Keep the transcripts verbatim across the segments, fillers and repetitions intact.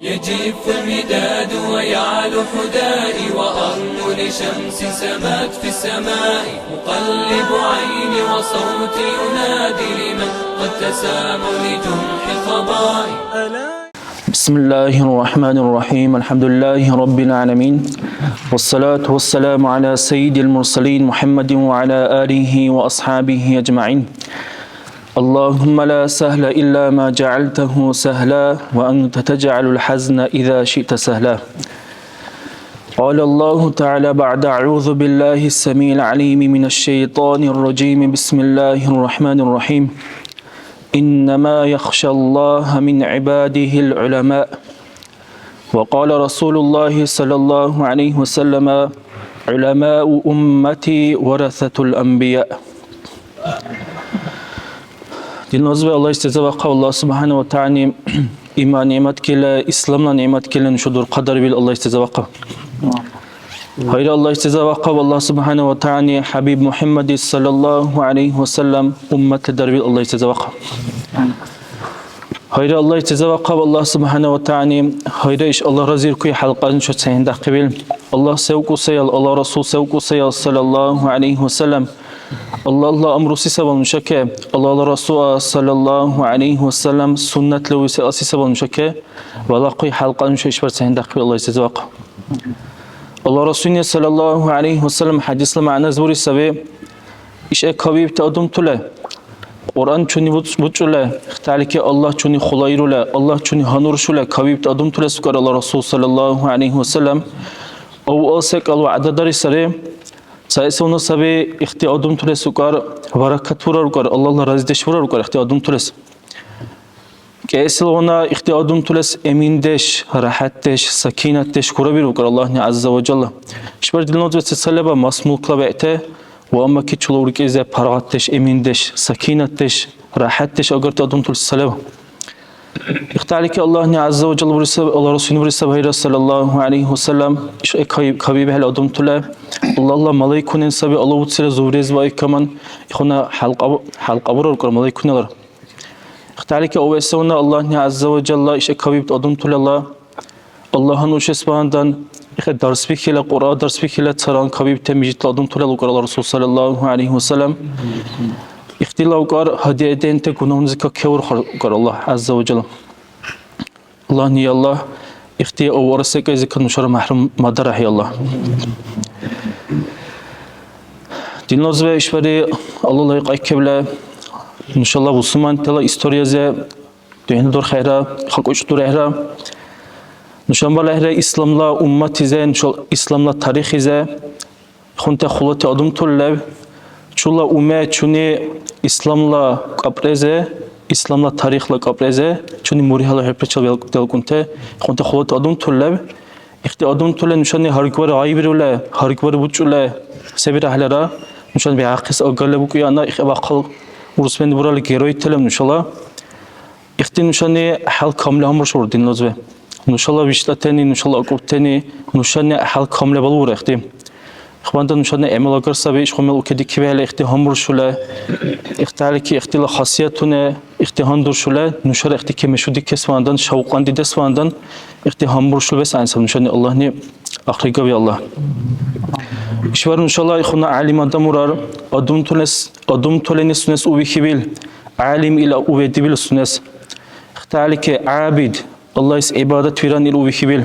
يجف المداد ويعلو حدائي، وأرنو لشمس سمت في السماء، أقلب عيني وصوتي ينادي لمن قد تساموا لجمح قضائي. بسم الله الرحمن الرحيم. الحمد لله رب العالمين. والصلاة والسلام على سيد المرسلين محمد وعلى آله وأصحابه أجمعين. اللهم لا سهل إلا ما جعلته سهلا، وأنت تجعل الحزن إذا شئت سهلا. قال الله تعالى بعد أعوذ بالله السميع العليم من الشيطان الرجيم. بسم الله الرحمن الرحيم. إنما يخشى الله من عباده العلماء. وقال رسول الله صلى الله عليه وسلم: علماء أمتي ورثة الأنبياء. Динлазиб Аллагь истязавахъа, Аллагь субхӀяна ва тагӀяни иман нигӀматкила, исламла нигӀматкила нуша дурхъадарвил Аллагь истязавахъа. Гьайра Аллагь истязавахъа, Аллагь субхӀяна ва тагӀяни ХӀябиб МухӀяммади саллаллаху гӀялайхи ва саллям умматли дарвил Аллагь истязавахъа. Гьайра Аллагь истязавахъаб, Аллагь субхӀяна ва тагӀяни, гьайра иш Аллагь разиркуй хӀялкьа нуша цахӀендяхъибил. Аллагь се укӀусаял, Аллагь Расул се укӀусаял, саллаллаху гӀялайхи ва саллям. Аллагьла амруси сабал нушаке, Аллагьла Расула, саллаллаху гӀялайхи ва саллям, суннатла уйсаси сабал нушаке, валахъуй хӀялкьа нуша ишбар цахӀендяхъибил Аллагь истязавахъа. Аллагь Расулни, саллаллаху гӀялайхи ва саллям, хӀядисла мягӀнас бури саби, ишхӀе кавиибти адамтула Кьуръан чуни буц-, бучӀула, ихталики Аллагь чуни хулаирула, Аллагь чуни гьануршула кавибти адамтулес укӀар Алла Расул саллаллаху гӀялайхи ва саллям, авъал секӀал вягӀда дари сари. Цаэсилгъуна саби ихти адамтулес укӀар, баракат бурар укӀар, Аллагьла разидеш бурар укӀар ихти адамтулес. КӀиэсилгъуна ихти адамтулес эминдеш, ряхӀятдеш, сакинатдеш хурабиру укӀар Аллагьни ГӀязза ва Жалла. Ишбар дила узби ца-ца леба мас-мулкла бегӀти, ва амма ки чула уркӀилизи паргъатдеш, эминдеш, сакинатдеш, ряхӀятдеш агарти адамтули ца леба. Ихталики Аллагьни ГӀязза ва Жалла бурисаб, Алла Расулни бурисаб гьайра, саллаллаху гӀялайхи ва саллям, иш каби-, кабибхӀели адамтула, Аллагьла малайкунен саби, Алла уцира зубрез ва айкаман, ихуна хӀялкьа-, хӀялкьа бурар укӀар малайкунелар. Ихталики авэсауна Аллагьни ГӀязза ва Жалла иша кавибти адамтулала, Аллагьни нушес багьандан, ихе дарсбихьила, Кьуръа дарсбихьила царан кавибти мижитла адамтулала укӀар Алла Расул саллаллаху гӀялайхи ва саллям. Ихтила укӀар гьадиэденте гунагьуназика кевурхар укӀар Аллагь ГӀязза ва Жалла. Аллагьни, я Аллагь, ихти авара секӀайзика нушара мяхӀрум мадарахӀи, Аллагь. Динлазиве ишбари Аллагьла икьайкибла нушала бусурмантала историязи духӀна дурхӀехӀра, хакӀучӀ дурехӀра. Нушан балехӀра исламла умматизе, нушала исламла тарихизе, Хунти хулати адамтул леб, чула уме чуни исламла кьапӀрезе, исламла тарихла кьапӀрезе, чуни мургьила хӀерпричил бел-, делкӀунти, хунти хулати адамтул леб. Ихти адамтули нушани гьаргбар гъайбирули, гьаргбар бучӀули, се бирахӀелира, нушани бяхъес агарли букӀуяна, ихӀебахъал урусмени буралли, геройтала нушала. Ихти нушани хӀял камли гьанбуршур, динлазиве. Нушала виштӀатани, нушала акӀубтани нушани хӀял камли балулра ихти. Ихванда нушани гӀямал агар саби, ишхъу мел укедикибхӀели ихти гьанбуршули, ихталики ихтила хасиятуни ихти гьандуршули, нушара ихти кемешудикесвандан, шавкьяндидесвандан ихти гьанбуршули бес гӀяйнсаб нушани Аллагьни ахъригави Аллагь. Ишбар нушала ихуна гӀялим адам урар, адамтунес, адамтулени сунес увихьибил, гӀялим ила уведибил сунес. Ихталики гӀябид, Аллагьис гӀибадат виран ил увихьибил.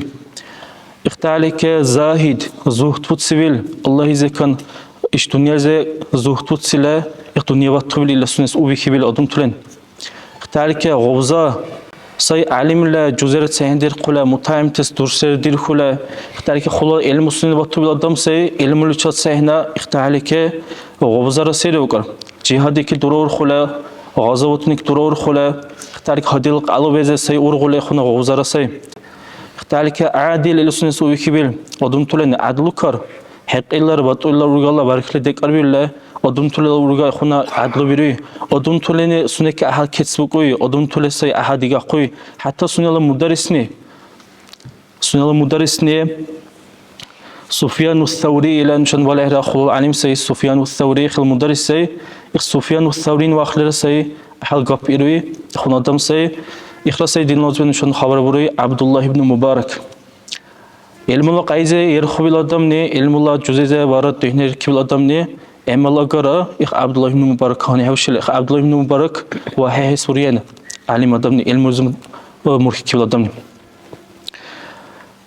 Ихталики загьид, зугьдбуцибил, Аллагьизекан иш дунъязе зугьдбуцила, их дунъя ватхъубил ила сунес увихьибил адамтулен. Ихталики гъабза сай гӀялимла жузера цахӀендирхъула, мутагӀимтас дурсри дирхьула, ихталики хъула гӀилму сунени батубил адам сай, гӀилмуличил цахӀна ихталики гъабзара сери укӀар. Жигьадики дураурхъула, гъазаватуники дураурхъула, ихталики гьадил къалубезе сай ургъули хъуна гъабзара сай. Ихталики гӀядил ил сунес увихьибил, адамтулани гӀядлукар, хӀекьлар, батӀуйла ургала бархли декӀарбирули, адамтулала урга ихъуна гӀядлу бируй. Адамтулани сунеки гӀяхӀял кецбукӀуй, адамтули сай гӀяхӀял дигахъуй. ХӀятта сунела мударрисни, сунела мударрисни Суфьяну Саври ила нушан валехӀра хъулул гӀялим сай. Суфьяну Саври хил мударрис сай. Их Суфьяну Саврин вахлира сай гӀяхӀял гап бируй, ихъуна адам сай. Ихра сай динлазиб нушани хабар бури ГӀябдулла ибн Мубарак. ГӀилмула къяйзи ирхъубил адамни, гӀилмула жузизи вара духӀнарикибил адамни, гӀямал агара, их ГӀябдулла ибн Мубарак гьанхӀевшили, их ГӀябдулла ибн Мубарак ва хӀехӀес урен гӀялим адамни, гӀилмулизиб мурхьикибил адамни.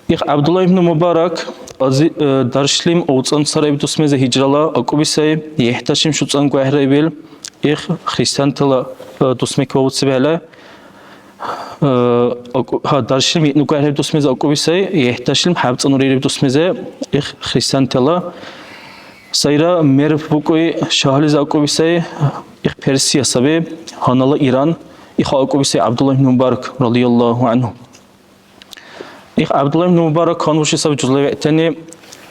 Их ГӀябдулла ибн Мубарак ази-, э, даршлим авцӀанцараиб дусмезе гьижрала акӀуби сай, ихташим шуцӀанкӀу гӀяхӀраибил, их христиантала, э, дусмек вавуцибхӀела, э, аку-, гьа, даршлим иънукӀу гӀяхӀраиб дусмезе акӀуби сай, ихташим хӀябцӀанну ририб дусмезе, их христиантала сайра мерв букӀуй шагьлизи акӀуби сай, их Персия саби, гьаннала Иран, иха акӀуби сай ГӀябдулла ибн Мубарак, радияллаху анху. Их ГӀябдулла ибн Мубарак гьанбурши саби жузла вегӀтани.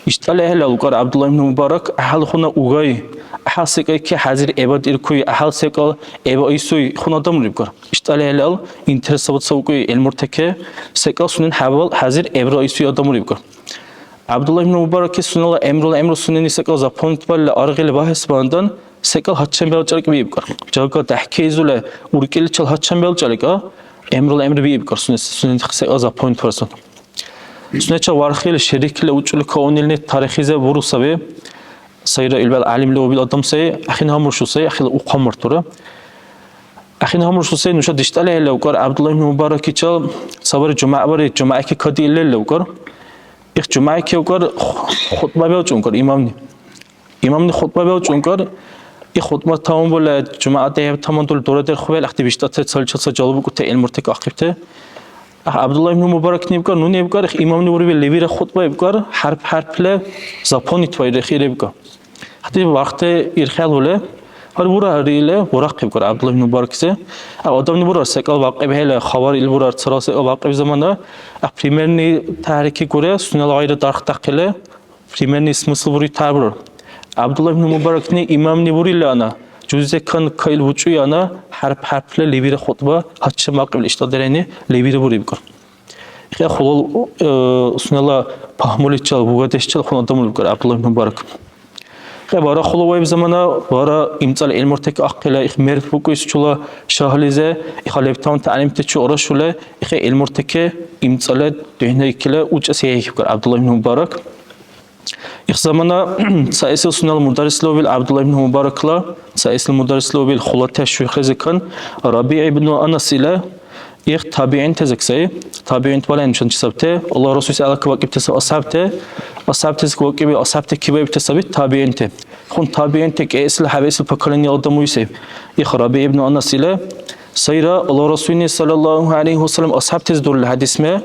ИштӀали хӀела лукӀар ГӀябдулла ибн Мубарак гӀяхӀялхъуна угай, гӀяхӀял секӀайки хӀязир гӀебадиркуй, гӀяхӀял секӀал гӀебаисуй хъун адам рибкӀар. ИштӀали хӀелал интересоваться укӀуй гӀилмуртаке, секӀал сунен хӀябал хӀязир гӀебраисуй адам рибкӀар. ГӀябдулла ибн Мубаракли сунела гӀямрула гӀямру сунени секӀал запомнить балли аргъили багьес багьандан, секӀал гьачам белчӀаликӀ биибкӀар. Жага дяхӀкейзули уркӀиличил гьачам белчӀаликӀа, гӀямрула гӀямру биибкӀар сунес, сунес секӀал запомнить барсан. Сунеча вархили, шерикли учӀули каунилни тарихлизи буру саби. Сайра илбал гӀялимли убил адам сай, ахин гьамуршу сай, ахила ухъа мартура. Ахин гьамуршу сай, нуша диштӀали хӀела укӀар ГӀябдулла ибн Мубаракичал, сабари жумягӀбари, жумягӀики кадиили левкӀар. Их жумягӀики укӀар, ху-, хутӀба белчӀункӀар имамни. Имамни хутӀба белчӀункӀар, и хутӀба таманбули, жумягӀят дехӀиб тамандули дурадерхъубел, ахъти биштӀати цаличил ца жалбукӀути гӀилмурти кахъибти. ГӀябдулла ибн Мубаракни ибкӀар, нуни ибкӀар, их имамни бурибил левира хутӀба ибкӀар, хӀярп-хӀярпли запомнить вайрехъи ибкӀар. ГьатӀи вахъти ирхӀелули, гьар бура гьарриили, бурахъибкӀар ГӀябдулла ибн Мубаракси. А адамни бурар, секӀал вакьибхӀели, хабар ил бурар, царал секӀал вакьиб замана, а примерный тяхӀярикикӀури, сунела гъайра дархдяхъили, примерный смысл бури тяхӀбурар. ГӀябдулла ибн Мубаракни имамни бурили ана, жузикан кайил учӀуй ана, хӀярп-хӀярпла лебира хутӀба, гьачам вакьибли иштӀадирайни лебира бурибкӀар. Ихъя хулал, э, сунела пагьмуличил, бугадешчил хъун адам рибкӀар ГӀябдулла ибн Мубарак. Ихъя бара хулал ваиб замана, бара имцӀали гӀилмуртаки ахъила, их мерв букӀуйс чула шагьлизи, иха лебтаман тагӀлимти чу урашули, ихъя гӀилмуртаки имцӀали духӀнайкила учӀа сегьикибкӀар ГӀябдулла ибн Мубарак. Их замана цаэсил сунела мударрислиубил ГӀябдулла ибн Мубаракла, цаэсил мударрислиубил хъулатеш шуйхъезикан РабигӀ ибн Анас ила, их табигӀинтазик сай. ТабигӀинт балай нушанчи сабти. Аллагь Расулси алакабакӀибти саби асхӀябти. АсхӀябтазик вакӀиби, асхӀябти кибаибти саби табигӀинти. Хун табигӀинти кӀиэсил, хӀябэсил поколение адам уй сай. Их РабигӀ ибн Анас ила, сайра Аллагь Расулни саллаллаху гӀялайхи ва саллям асхӀябтази дурли хӀядисме,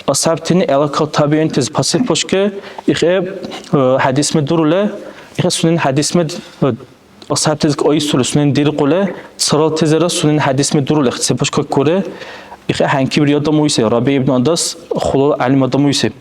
асхӀябтани гӀелакал табигӀинтази по цепочке ихӀе, э, хӀядисме дурули, ихӀе сунени хӀядисме, э, асхӀябтази кайсули сунени диркьули, царалтазира сунени хӀядисме дурули, цепочка кури, ихӀе хӀянкибири адам уй сай, РабигӀ ибн Анас хулал гӀялим адам уй сай.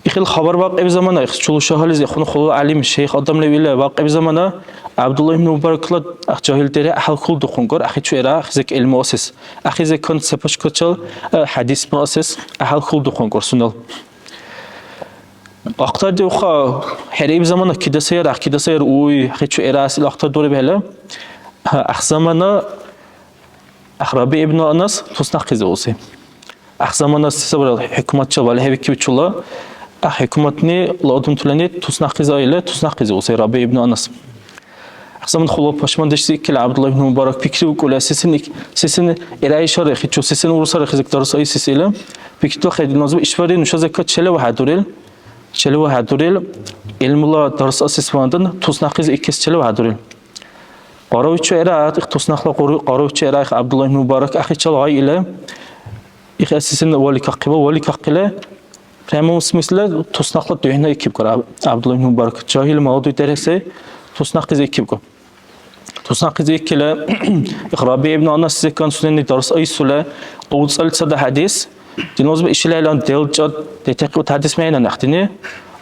Ихил хабар вакӀиб замана, их чулу шагьализи хун хулал гӀялим, шейх адам лев ила вакӀиб замана, ГӀябдулла ибн Мубаракла жагьилтира гӀяхӀял хьулдухъункӀар, ахӀи чуэра, ахӀи зек гӀилму асес. АхӀи зекан цепочкачал, э, хӀядисму асес, гӀяхӀял хьулдухъункӀар сунел. Ахтардиуха, хӀерииб замана кидасаяр, ахӀи кидасаяр, уй, ахӀи чуэра, асил ахтардуриб хӀела. ГӀяхӀ замана ГӀяхӀ РабигӀ ибн Анас туснакъизи уси. ГӀяхӀ замана се сабра хӀукуматчил валхӀебикиб чула, гӀяхӀ хӀукуматни ла адамтулани туснакъизи аили, туснакъизи уси РабигӀ ибн Анас. ГӀяхӀ замана хулал пашмандешси иккили ГӀябдулла ибн Мубарак пикриукӀули, сесен ик-, сесен гӀерайшар ихичу, сесен урусар ихизик дарс айсис или, пикридухъи диназиб ишбархӀи нуша закат челевхӀядурил, челевхӀядурил, гӀилмула дарс асес вандан туснакъизи иккес челевхӀядурил. Къаравичу гӀерагӀят, их туснахъла къур-, къаравичу гӀерагӀят ГӀябдулла ибн Мубарак ахъичал гъайила, их асесен валикахъибал, валикахъила, прямом смысле туснахъла духӀна икибкӀар ГӀяб-, ГӀябдулла ибн Мубарак. Жагьил, молодой дерхӀеси туснахъизи икибкӀар. Туснахъизи иккила, их РабигӀ ибн Анас зекан сунени дарс айсула, авцӀали цада хӀядис, Динлазиб ишилайла делчӀа детахъибти хӀядис мягӀна нахъдини.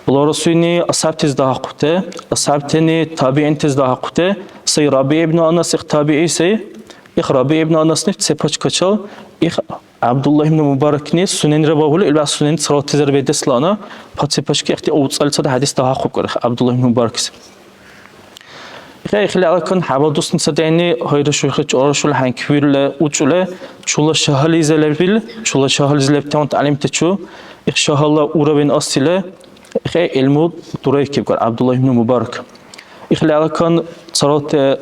Аллагь Расулни асхӀябтас дагьахъути, асхӀябтани табигӀинтас дагьахъути. Сай РабигӀ ибн Анас, их табигӀи сай. Их РабигӀ ибн Анасни цепочкачал, их ГӀябдулла ибн Мубаракни суненра багьули, илбагьс сунен цалатизар бедеслана, по цепочке ихти авцӀалицад хӀядис дагьахъубкӀар, их ГӀябдулла ибн Мубаракис. Ихъа ихъли алакан хӀябал дусни ца дяйни гьайра шуйхъи чӀорашули хӀянкивирули учӀули, чула шагьализи лебил, чула шагьализи лебтаман тӀялимтачу, их шагьалла уровень асили, ихъа гӀилму дурайкибкар ГӀябдулла ибн Мубарак. Ихъли алакан царалти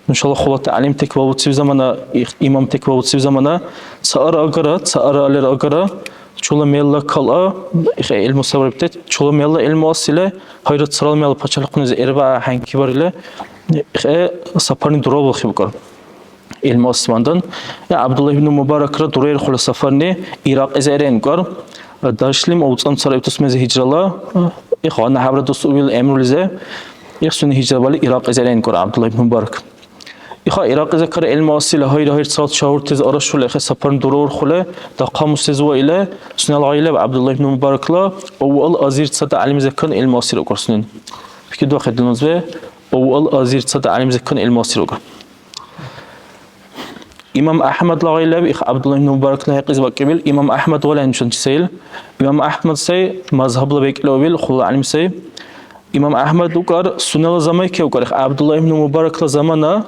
нушала хулати гӀялимтаки валуциб замана, их имамтаки валуциб замана, цаара агара, цаара алира агара, чула мелла кала, ихъа гӀилму сабрибти, чула мелла гӀилму асили, гьайра царал мелла пачалихъунизи гӀербаа хӀянкибарили, ихъа сапарни дурабулхъибкар. ГӀилму асмандан, я ГӀябдулла ибн Мубаракра дурайрхула сафарни Иракьизи эренкӀар, даршлим авцӀан цархӀил дусмези гьижрала, их гьанна хӀябра дус увил гӀямрулизи, их сунени гьижрабали Иракьизи эренкӀар ГӀябдулла ибн Мубарак. Иха Иракьизакара гӀилму асили, гьайра-гьайр цалт шагьуртази арашули, ихъес сапарни дураурхули, дахъал мусес ва или, сунела гъай леб ГӀябдулла ибн Мубаракла авал азир цада гӀялимзакан гӀилму асирукӀар сунени. Пикридухъи, дила узби, авал азир цада гӀялимзакан гӀилму асирукӀар. Имам ГӀяхӀмадла гъай леб, их ГӀябдулла ибн Мубаракла хӀекьлизи вакӀибил, имам ГӀяхӀмад валай нушанчи сай ил. Имам ГӀяхӀмад сай мазгьабла бекӀлиубил, хъула гӀялим сай. Имам ГӀяхӀмад укӀар, сунела замай кевкӀар, их ГӀябдулла ибн Мубаракла замана,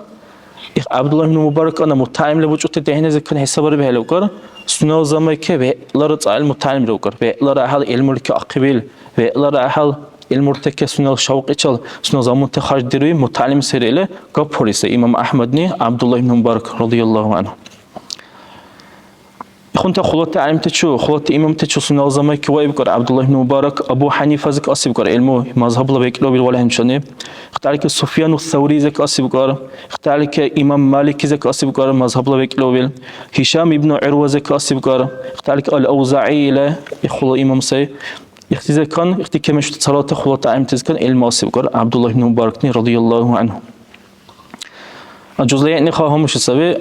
их ГӀябдулла ибн Мубарак ана мутагӀимли бучӀути дехӀназикан хӀисабарибхӀели укӀар, сунела замай ке вегӀлара цаил мутагӀимри укӀар, вегӀлара гӀяхӀял гӀилмулики ахъибил, вегӀлара гӀяхӀял гӀилмуртаке сунела шавкьичал, сунела замунти харждируи мутагӀилим сари или гапуриса имам ГӀяхӀмадни ГӀябдулла ибн Мубарак радияллаху анхӀу. Ихъунти хъулати гӀялимтачу, хъулати имамтачу сунела замайки ваибкар ГӀябдулла ибн Мубарак, Абу ХӀянифази касибкар гӀилму, мазгьабла бекӀлиубил валхӀянчани. Ихтарики Суфьяну Савризи касибкар, ихтарики имам Маликизи касибкар мазгьабла бекӀлиубил, ХӀишам ибну ГӀурвази касибкар, ихтарики Ал-АузагӀи или ихъула имам сай. Ихтизекан, ихти кемешути цалалти хъулати гӀялимтазекан гӀилму асибкар ГӀябдулла ибн Мубаракни радияллаху анхӀу. Жузла яъни хъа гьамуши саби.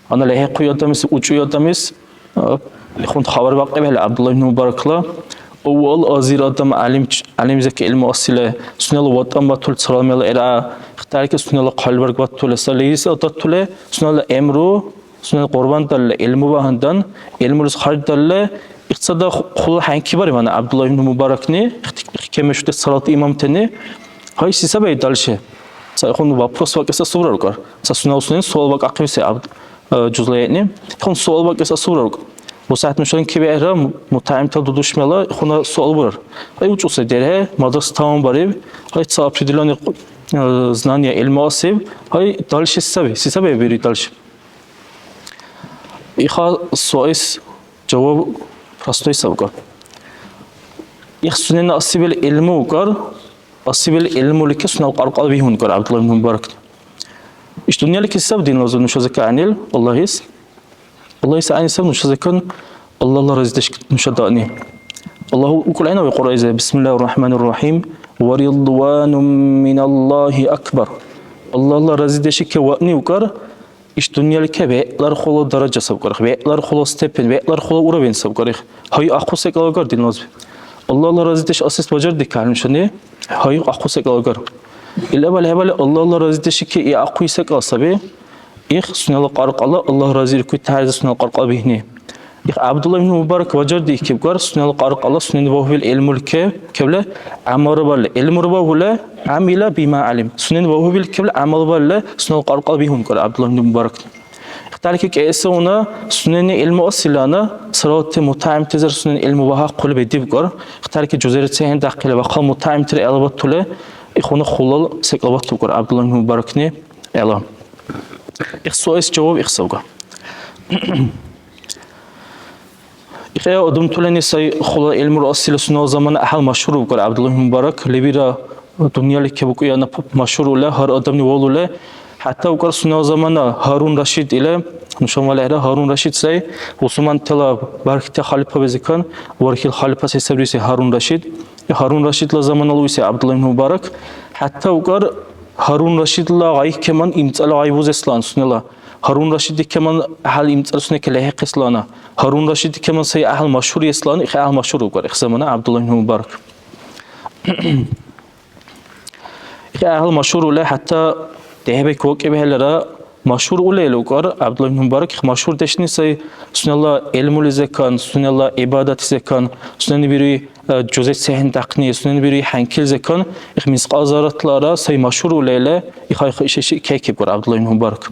Ана лехӀихъуй адамис, учӀуй адамис, а, хунт хабар бакьибхӀели ГӀябдулла ибн Мубаракла, авал азир адам гӀялим-, гӀялимзекӀ гӀилму асили, сунела ватӀан батули, царал мела гӀера, ихтарики сунела хъалибарг батули, ца лерис адатули, сунела гӀямру, сунела кьурбан далли, гӀилму багьандан, гӀилмулис харждалли, ихцада ху-, хъула хӀянкибариб ана ГӀябдулла ибн Мубаракни, ихти-, ихкемешути царалти имамтани, гьай, си сабай далши? Ца ихъуна вопрос вакӀес асубра рукӀар. Ца сунела сунени суал вакӀахъибси абд-, э, жузлаятни. Ихъуна суал вакӀес асубра рукӀар. БусягӀят нушани кибехӀра му-, мутагӀимтала дудушмала ихъуна суал бурар. Гьай, учӀуси дерхӀе, мадраса таманбариб, гьай, ца определённый, э, знания, гӀилму асиб, гьай, дальше саби, се саби бири дальше? Иха суайс жаваб простой сабкар. Их сунени асибил гӀилму укар, асибил гӀилмулики сунела кьаркьала бихӀункар ГӀябдулла ибн Мубарак. Иш дунъялики саб динлазу нуша закаънил Аллагьис. Аллагьис гӀягӀнисаб нуша закан, Аллагьла разидеш нуша даъни. Аллагь укӀулгӀена ва Кьуръайзе, бисмиллахир рахманир рахим, ва ридванум миналлахи акбар. Аллагьла разидеши кеваъни укар, иш дунъялике вегӀлар хъула даража сабкарих, вегӀлар хъула степень, вегӀлар хъула уровень сабкарих. Гьайу, ахъу секӀал агар, динлазби. Аллагьла разидеш асес бажардикахӀели нушани, гьайу, ахъу секӀал агар. Илабали хӀебали Аллагьла разидеши ке и ахъуй секӀал саби. Их сунела кьаркьала Аллагь разиркуй тяхӀярзи сунела кьаркьала бихӀни. Их ГӀябдулла ибн Мубарак бажардиикибгар, сунела кьаркьала сунени вагьубил гӀилмули ке-, кевли гӀямарбарли, гӀилмурбагьули, гӀямила бима гӀялим. Сунени вагьубил кевли гӀямалбарли сунела кьаркьала бихӀункар ГӀябдулла ибн Мубарак. Ихтарки кӀиэсауна сунени гӀилму асилана, царалти мутагӀимтазир сунени гӀилму багьахъули бедибкар. Ихтарки жузери цехӀен дахъили бахъал мутагӀимтира гӀелабатули, ихуна хъулал секӀал батубкар ГӀябдулла ибн Мубаракни гӀела. Их суайс жаваб ихсавга. Ихъя адамтулани сай хъула гӀилмура асили сунела замана гӀяхӀял машгьурбикӀар ГӀябдулла ибн Мубарак, лебира дунъяли кебукӀуяна п-, машгьур уля, гьар адамли валули. ХӀятта укӀар сунела замана Гьарун Рашид или, нушан валехӀра, Гьарун Рашид сай, бусурмантала бархьти халипабазикан, вархьил халипа се сабриси Гьарун Рашид. Гьарун Рашидла заманала уйси ГӀябдулла ибн Мубарак. ХӀятта укӀар Гьарун Рашидла гъай кеман имцӀала гъай бузеслан сунела. Гьарун Рашид иккеман гӀяхӀял имцӀали сунеке лехӀихъеслана. Гьарун Рашид иккеман сай гӀяхӀял машгьуриеслан, их гӀяхӀял машгьур укар, их замана ГӀябдулла ибн Мубарак. Их гӀяхӀял машгьур ули, хӀятта дехӀбек вакӀибхӀелира машгьур улел укар, ГӀябдулла ибн Мубарак, их машгьурдешни сай сунела гӀилмулизекан, сунела гӀибадатлизекан, сунени бируй э, жузес сехӀен дахъни сунен бири хӀянкил закон, их мискьал зарратлара сай машгьур улеле, иха, иха, иши, иши кекибгар ГӀябдулла ибн Мубарак.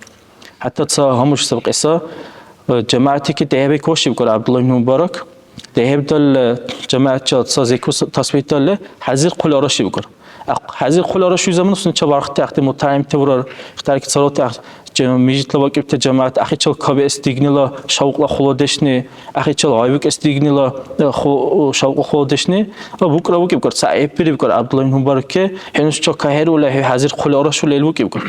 ХӀятта ца гьамуш саб кьиса, э, жамагӀятики дехӀебик вашибгар ГӀябдулла ибн Мубарак. ДехӀебдал, э, жамагӀятчил ца зикру с-, тасбихӀдалли, хӀязир хъули арашибгар. Ахъ, хӀязир хъули арашуй замана сунела чабархъти ахъти мутагӀимти бурар, ихтарки царалти ахъ-, жа-, мижитла вакӀибти жамагӀят, ахъичал кабиэс дигнила шавкьла хуладешни, ахъичал гъайбикӀес дигнила, э, ху-, шавкьла хуладешни, ва букра букибгар, ца гӀеббирибгар ГӀябдулла ибн Мубаракке, хӀу нуша кахӀериули, хӀу хӀязир хъули арашули ил букибгар.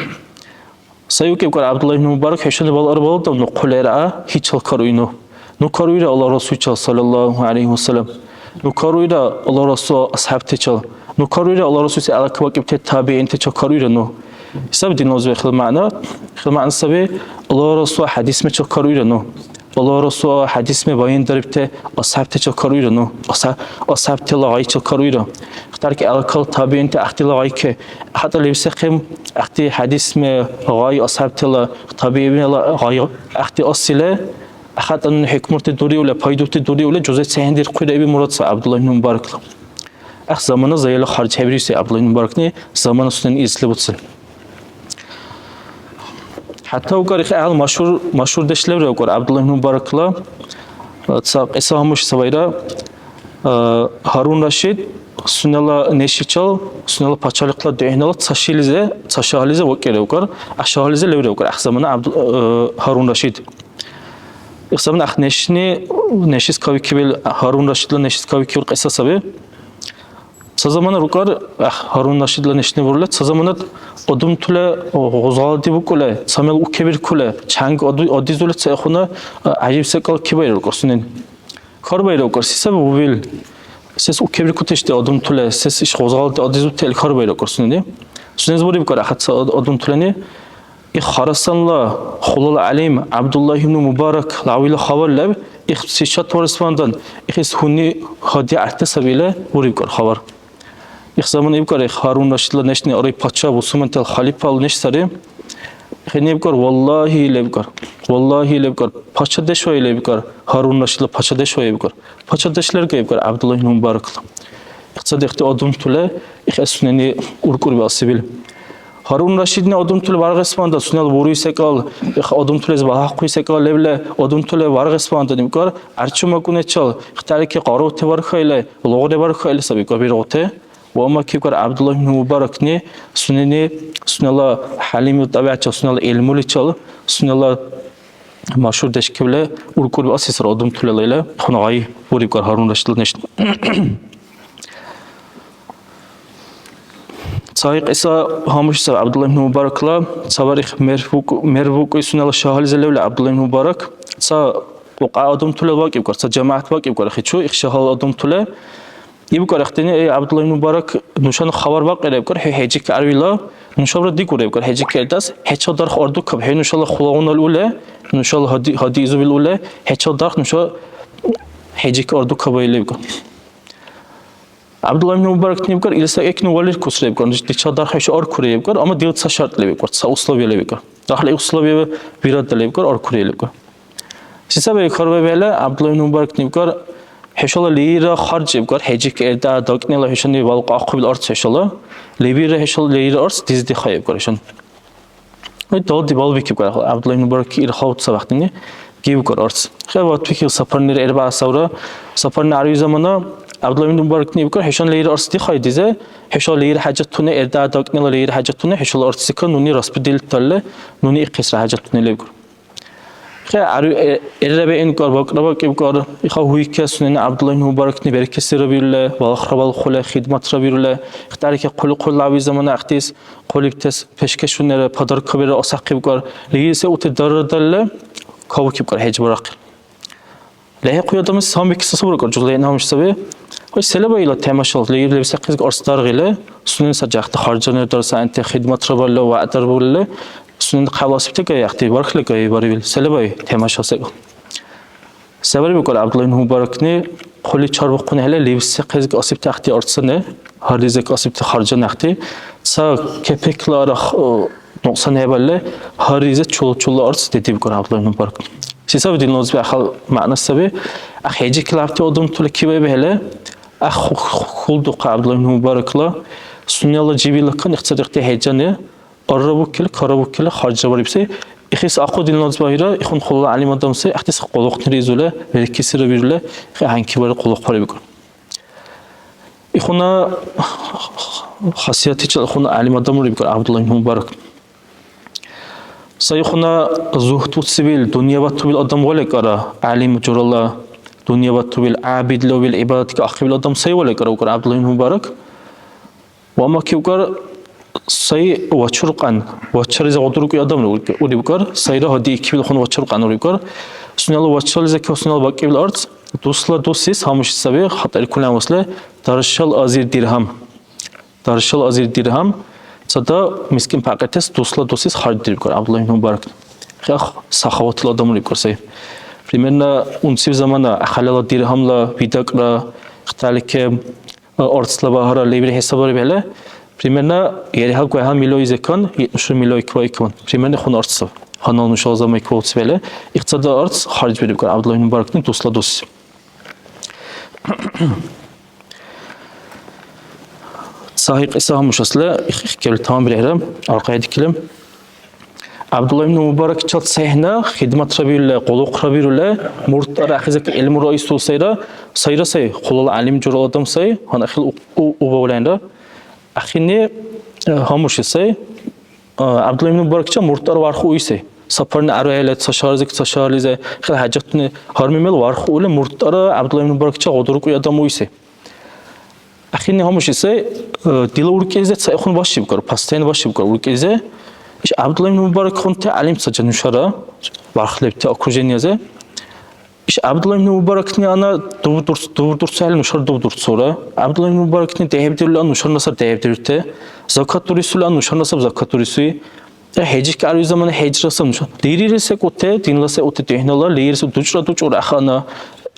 Сай укибкар ГӀябдулла ибн Мубарак, хӀушани балалра балутав ну хъулира, гьичал каруй ну. Ну каруйра Аллагь Расулчал, саллаллаху гӀялайхи ва саллям. Ну каруйра Аллагь Расул асхӀябтачал. Ну каруйра Аллагь Расулси алакабакӀибти табигӀинтачал каруйра ну. Саби динла узби хила мягӀна. Хила мягӀна саби, Аллагь Расул хӀядисмачал каруйра ну. Аллагь Расул хӀядисме баяндарибти асхӀябтачил каруйра ну. АсхӀя-, асхӀябтала гъайчил каруйра. Ихтарки алкал табиинти гӀяхӀтила гъайки. ХатӀа лебсахъим, гӀяхӀти хӀядисме гъай асхӀябтала, табиинала гъай гӀяхӀти асили, хатӀа нуни хӀикмурти дуриули, пайдурти дуриули, жуза цехӀендирхъуйра, иби мурад сай ГӀябдулла ибн Мубаракла. ГӀяхӀ замана заяла харж хӀебируси ГӀябдулла ибн Мубаракни замана сунени изли буцили. ХӀятта укар ихъял машгьур, машгьурдеш левра укар ГӀябдулла ибн Мубаракла, ца кьиса гьамуши сабайра, а, Гьарун Рашид сунела нешичал, сунела пачалихъла духӀнала ца шилизи, ца шагьлизи вакӀира укар, а шагьлизи левра укар, гӀяхӀ замана ГӀябду-, а, Гьарун Рашид. Их замана гӀяхӀ нешни, нешис кавикибил, Гьарун Рашидла нешис кавикибил кьиса саби. Ца замана рукар, гӀяхӀ, Гьарун Рашидла нешни бурули, ца заманат одумтули гъузгъалди букӀули, ца мел укебиркули, чянг аду-, адизули цаихъуна, а, гӀяжиб секӀал кибайра рукар сунени. Хьарбаира рукар, се саби убил? Сес укебиркутешди одумтули, сес иш гъузгъалди адизутел хьарбаира рукар сунени. Сунес буриб кар, ахъ, ца од-, одумтулани, Их Харасанла хъулала гӀялим ГӀябдулла ибн Мубарак лявила хабар леб, их сичат варсвандан, ихис гьуни гьади гӀяхӀти сабила бурибкар хабар. Их замана ибкар, их Гьарун Рашидла нешни арай пача, бусурмантала халифала неш сари. Ихини ибкар, валлагьи лебкар, валлагьи лебкар, пачадеш вай лебкар, Гьарун Рашидла пачадеш вай ибкар. Пачадеш лерга ибкар ГӀябдулла ибн Мубаракла. Ихцад ихти одумтула, их эс сунени уркӀурби асибил. Гьарун Рашидни одумтули варгъесванда сунела буруй секӀал, их одумтулис багьахъуй секӀал левла одумтули варгъесванда нимкар, гӀярчумакӀуначал ихтарики къарути вархаили, лугъри вархаили саби кабиргъути. Ва амма кибкар ГӀябдулла ибн Мубаракни сунени, сунела хӀялимил тӀабигӀятчил, сунела гӀилмуличил, сунела машгьурдеш кивли уркӀурби асесра одумтулила ила хьунагъай бурибкар Гьарун Рашидла нешни. Ца кьиса гьамуши саби ГӀябдулла ибн Мубаракла, ца барих мер букӀу-, мер букӀуй сунела шагьализи левли ГӀябдулла ибн Мубарак, ца кьукья адамтула вакӀибкар, ца жамагӀят вакӀибкар, хичу, их шагьал адамтула. ИбкӀар ихтини, эй, ГӀябдулла ибн Мубарак, нушани хабар бакьира, ибкӀар, хӀу хӀеджик арвила, нушабра дигура, ибкӀар, хӀеджик кертас, хӀечил дарх ардукаб, хӀу нушала хулагъуна лула, нушала гьади-, гьади изубил ула, хӀечил дарх нуша хӀеджик ардукаба или, ибкӀар. ГӀябдулла ибн Мубаракни ибкӀар, ил секӀекни валиркусра, ибкӀар, дича дарх хӀуша аркура, ибкӀар, амма дила ца шартли, ибкӀар, ца условияли, ибкӀар. Дахъли условия вирадли, ибкӀар, аркура, ибкӀар. Се саби хьарбаибхӀели, ГӀябдулла ибн Мубаракни ибкӀар, хӀушала лерилра харж, ибкӀар, хӀеджик эрдаа дакӀнила хӀушани валкьа ахъубил арц хӀушала. Лебилра хӀушала лерилра арц диздихъая, ибкӀар, хӀушани. Ил далди балбикибкӀар, ГӀябдулла ибн Мубарак ил халб ца вахтини гибкӀар арц. ХӀябатбикиб сапарнира гӀербаа савра. Сапарни гӀярви замана ГӀябдулла ибн Мубаракни ибкӀар, хӀушани лерилра арц дихъая дизе, хӀушала лерилра хӀяжатуни, эрдаа дакӀнила лерилра хӀяжатуни, хӀушала арц секӀал нуни распределить далли, нуни ихъесра хӀяжатуни лебкӀар. ХӀе, гӀяру-, э, эрра беинкӀар, бакӀра бакӀибкӀар, иха гьуйкес сунени ГӀябдулла ибн Мубаракни беркесира бирули, валахра балхъули, хидматра бирули, ихтарики хъули-хъули лявли замана ахъдис, хъулибтес пешкешунира, подаркабира асахъибкӀар, лигиси ути даррадалли, кавкибкӀар хӀеж барахъи. ЛехӀихъуй адамлис гьанбикес асубракӀар, жула гьанамуш саби. Ой, се леба ила темашал, лигир лебсахъес арц даргъили, сунени саджахъти харжани дарсаанти, хидматра балли, вягӀдар бурили, сунени хъябасибти гайахъти, бархли гай барибил, се леба темашал секӀал. Се барибикӀар ГӀябдулла ибн Мубаракни, хъули чарбухъунхӀели лебсахъес асибти ахъти арцани, гьарризек асибти харжани ахъти, ца кепеклара х-, нукьсан хӀебалли, гьарризе чула-чула арц дедибкӀар ГӀябдулла ибн Мубарак. Се саби динла узби ахал мягӀна саби? АхӀ, хӀеджикилабти адамтули кибаибхӀели, Ах, ху-, ху-, хулдухъа ГӀябдулла ибн Мубаракла сунела жибила кан ихцад ихти хӀяжани, аррабукили, карабукили харжабарибси. Ихис ахъу динлаз багьира, ихун хулала гӀялим адам сай, ахтис къуллукъни ризули, веркисира бирули, ихи гьанкибарили къуллукъбарибикӀур. Ихуна хасиятичил ихуна гӀялим адамли бикӀар ГӀябдулла ибн Мубарак. Сай ихуна зугьд буцибил, дунъя батубил адам валекӀара, гӀялим журала дунъя батубил, гӀябидли убил, гӀибадатка ахъибил адам сай валекӀара, укӀар ГӀябдулла ибн Мубарак. Ва амма кивкӀар, сай вачуркъан, вачаризи гъудуркӀуй адамли урибкӀар, сайра гьадиикибил хун вачуркъан урибкӀар. Сунела вачализи ка сунела бакӀибил арц, дусла дусис гьамуши саби, хатӀаиркули гьамусли, даршал азир диргьам. Даршал азир диргьам цада мискин пакьитес дусла дусис харждирибкӀар ГӀябдулла ибн Мубарак. Хяхъ сахаватла адам урибкӀар сай. Примерно унциб замана ахаляла диргьамла видакӀра, ихталике, арцла багьара лебри хӀесабарибхӀели, примерно, ярихӀя гугьал миллион изекан, итнушу миллион иква икван. Примерно хун арцла. Гьанал нушала заман иква уцибхӀели, ихцада арц харжбирибкӀар ГӀябдулла ибн Мубаракни дусла дус. Ца хӀекьеса гьамушасла их-, ихкерли таманбирехӀра, аркьяйдикили. ГӀябдулла ибн Мубаракчил цехӀна хидматра бирули, къуллукъра бирули, муртӀара ахизаки гӀилмура исул сайра, сайра сай, хъулала гӀялим журала адам сай, гьанна хила у-, у-, убавланра. Ахини, э, гьамуши сай, э, ГӀябдулла ибн Мубаракчил муртӀара варх уй сай. Сапарни арвхӀели, ца шагьарлизик, ца шагьарлизи, хила хӀяжатуни гьармимел варх ули, муртӀара ГӀябдулла ибн Мубаракчил гъудуркӀуй адам уй сай. Ахини гьамуши сай, э, дила уркӀилизи цаихъун башибкӀар, постоянно башибкӀар уркӀилизи. Иш ГӀябдулла ибн Мубаракхъунти гӀялим ца нушара, барх лебти окружениезе. Иш ГӀябдулла ибн Мубаракни ана дубдурц-, дубдурцухӀели нушара дубдурцулра. ГӀябдулла ибн Мубаракни дехӀибдирули ан нушарна сар дехӀибдирути. Закат дурисули ан нушарна саб закат дурисуи. Э, хӀеджик арви замана хӀеджра саб нуша. Лерира секӀути, динла секӀути духӀнала, лерил се дучӀра дучӀура ахъана,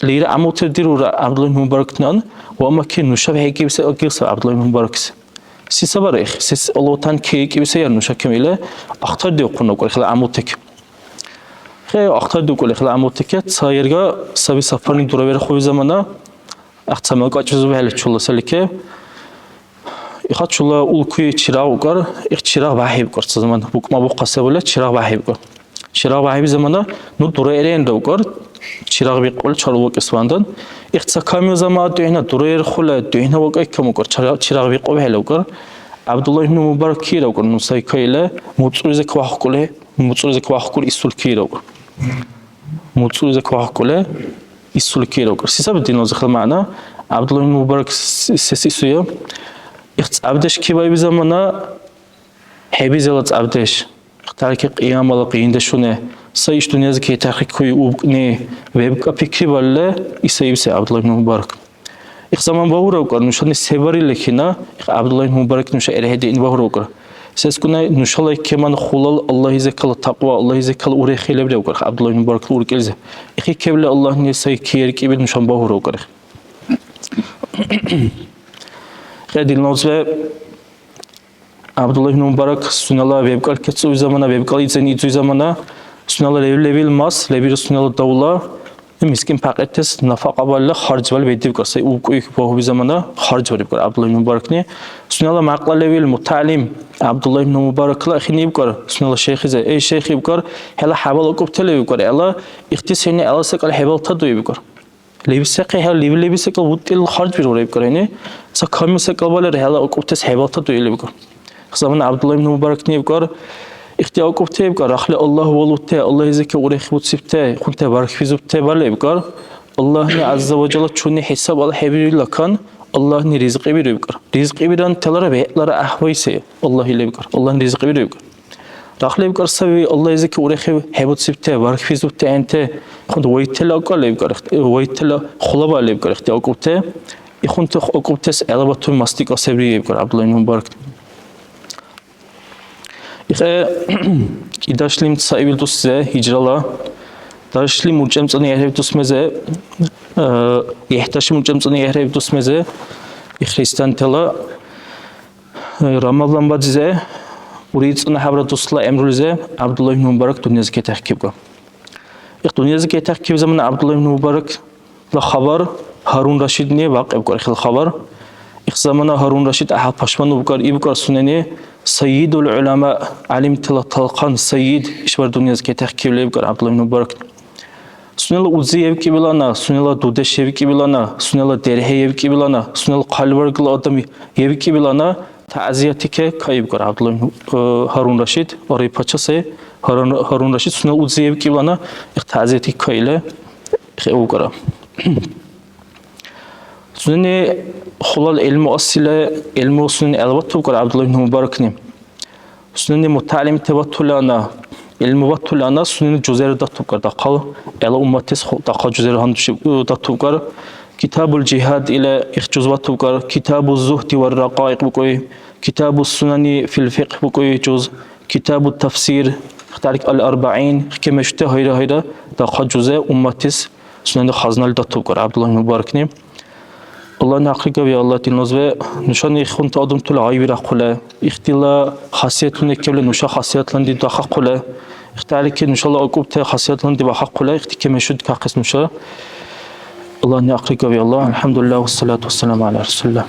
лерил гӀямултир дирура ГӀябдулла ибн Мубаракнан, ва амма ки нушаб хӀейкибси агил саби ГӀябдулла ибн Мубаракси. Се сабара их? Сес Аллагьтан кекӀибси яра нуша кем или ахтардиухъун акӀур ихла гӀямултик? Хе, ахтардиукӀули ихла гӀямултик, ца ярга саби сапарни дураверхуби замана, ахъ ца мел кӀачӀбизубхӀели чула селике. Иха чула улкуй чирагъ укӀар, их чирагъ бяхӀибкӀар ца замана. БукӀма бухъа се буля, чирагъ бяхӀибкӀар. Чирагъ бяхӀиби замана, ну, дураиренра укӀар, чирагъ бикьули чарулвакӀес вандан. Их ца камил замана духӀна дураирхъула, духӀна вакӀайкам укӀар, чира-, чирагъ бикьубхӀели укӀар. ГӀябдулла ибн Мубарак кира укӀар, ну, сай кайла, муцӀуйзик вахкули, муцӀуйзик вахкули исул кира укӀар. МуцӀуйзик вахкули, исули киракӀур. Се саби динлизир хила мягӀна? ГӀябдулла ибн Мубарак се-, сес исуя? Их цӀябдеш кивайби замана, хӀебизила цӀябдеш. Ихтарки кьиямала къиндешуни. Сай иш дунъязи кетахъикуй убкӀни, вебкӀа пикрибарили, иса ибси ГӀябдулла ибн Мубарак. Их заман багьураукӀар, нушани се барили кина, их ГӀябдулла ибн Мубарак нуша гӀерхӀедиъни багьураукӀар. Сескуна нушала кеман хулал Аллагьизекала такьва, Аллагьизекала урехи лебриукӀар ГӀябдулла ибн Мубаракла уркӀилизи. Ихи кевли Аллагьни сай киеркӀибил нушан багьураукӀар. Хе, дила узби, ГӀябдулла ибн Мубарак сунела вебкӀал кецӀуй замана, вебкӀал ицен ицуй замана, сунела лев-, левил мас, лебил сунела давла, мискин пакьиртес нафакьабала харжбали бедибкӀар, сай убкӀуй багьуби замана харжбарибкӀар ГӀябдулла ибн Мубаракни. Сунела мякьла левил мутагӀялим ГӀябдулла ибн Мубаракла ахини ибкӀар, сунела шейхизе, эй, шейх, ибкӀар, хӀела хӀябал акӀубтала ибкӀар, хӀела ихтис хӀуни гӀела секӀал хӀебалтадуибкӀар. Лебсехъи хӀела леби-, леби секӀал бутӀил харжбиру, ибкӀар хӀуни. Ца камил секӀал балира хӀела акӀубтес хӀебалтаду или, ибкӀар. Замана ГӀябдулла ибн Мубаракни ибкӀар, ихти акӀубти, ибкӀар, рахли Аллагь валути, Аллагьизеки урехбуцибти, хунти бархбизубти балли, ибкӀар, Аллагьни ГӀязза ва Жалла чуни хӀисаб алхӀебируллакан, Аллагьни ризкьи биру, ибкӀар. Ризкьи биранталара бегӀлара гӀяхӀвайси Аллагь или, ибкӀар. Аллагьни ризкьи биру, ибкӀар. Рахли ибкӀар саби, Аллагьизеки урехи хӀебуцибти, бархбизубти гӀенте, ихъунд вайтала акӀа лебкӀар, вайтала хъулаба лебкӀар ихти акӀубти, ихъунти акӀубтес гӀелабатур мас дикӀа сабри, ибкӀар ГӀябдулла ибн Мубарак. Ихъе кӀидашлим цаибил дусзе гьижрала, даршлим урчӀемцӀани гӀехӀев дусмезе, э, гӀяхӀдашим урчӀемцӀани гӀехӀев дусмезе, и христиантала Рамазан бадзе урицӀна хӀябра дусла гӀямрулизи ГӀябдулла ибн Мубарак дунъязи кетахъибга. Их дунъязи кетахъиб замана ГӀябдулла ибн Мубаракла хабар Гьарун Рашидни вакьибкар хила хабар. Их замана Гьарун Рашид гӀяхӀял пашман убкар, ибкар сунени Сайидул гӀулама, гӀялимтала талхъан Сайид, ишбар дунъязи кетяхъиб лебкар ГӀябдулла ибн Мубарак. Сунела узи евкӀибилана, сунела дудеш евкӀибилана, сунела дерхӀе евкӀибилана, сунела хъалибаргла адам евкӀибилана, ТягӀзияти ке каибкар ГӀябдулла, э, Гьарун Рашид, Орай пача сай, Гьарун, Гьарун Рашид сунела узи евкӀибилана, их тягӀзияти каили, их эвкара. Сунени хулал гӀилму асила, гӀилму сунени гӀелабатубкар ГӀябдулла ибн Мубаракни. Сунени мутагӀялимти батулана, гӀилму батулана, сунени жузера датубкар дахъал, гӀела умматис ху-, дахъал жузера гьандушиб-, датубкар. Китабул жигьад ила их жуз батубкар, Китабу зухди ва ракаикъ букӀуй, Китабу сунани фил фикьгь букӀуй жуз, Китабу тафсир, ихтарик ал арбаин, хкемешути гьайра-гьайра дахъал жузе умматис сунени хазнали датубкар ГӀябдулла ибн Мубаракни. Аллагьни ахъри кави, Аллагь динлазве, нушани ихунти адамтала гъайбирахъули, ихтила хасиятуни кевли нуша хасиятланди дахъахъули, ихтарики нушала акӀубти хасиятланди бахъахъули, ихти кемешуд кахъес нуша. Аллагьни ахъри кави, Аллагь, алхӀямдулиллагь, вассалату вассаламу гӀяла расулиллагь.